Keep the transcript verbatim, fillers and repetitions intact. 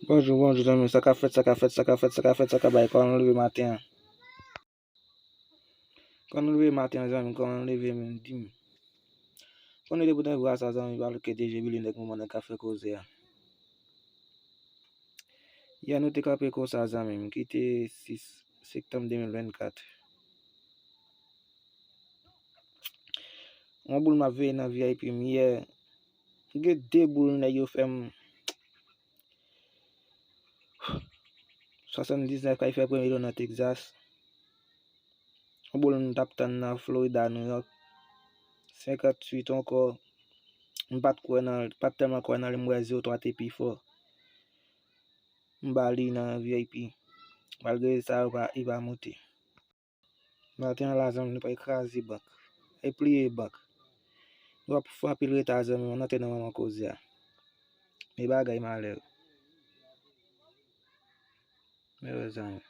Bonjou, bonjou, zanmi. Sa k ap fèt, sa k ap fèt, sa k ap fèt, sa k ap fèt, sa k ap bay? Kòman nou leve maten an? Kòman nou leve maten an, zanmi? Kòman nou leve menm? Di m. Konnen depi w te vwa sa, zanmi, pa lòt ke D J Billy nèg moman nèg k ap fè koze a. Yè nou te kanpe konsa, zanmi m, ki te sis septanm de mil vennkat. Yon boul m ap veye nan V I P m yè. M gen de boul nèg yo fè m swasanndiznèf k al fè premye lo nan Texas. Yon boul m t ap tann nan Florida, New York. Senkanntuit ankò. M pa t kwè nan, pa t tèlman kwè nan li, m wè zewo twa te pi fò. M ba li nan V I P. Malgre sa, yo pa, li pa moute. Maten an la, zanmi, nou pral kraze bank. E pliye bank. Nou ap fè anpil reta, zanmi, ann antre nan manman koze a. Men bagay malè. Men wè, zanmi.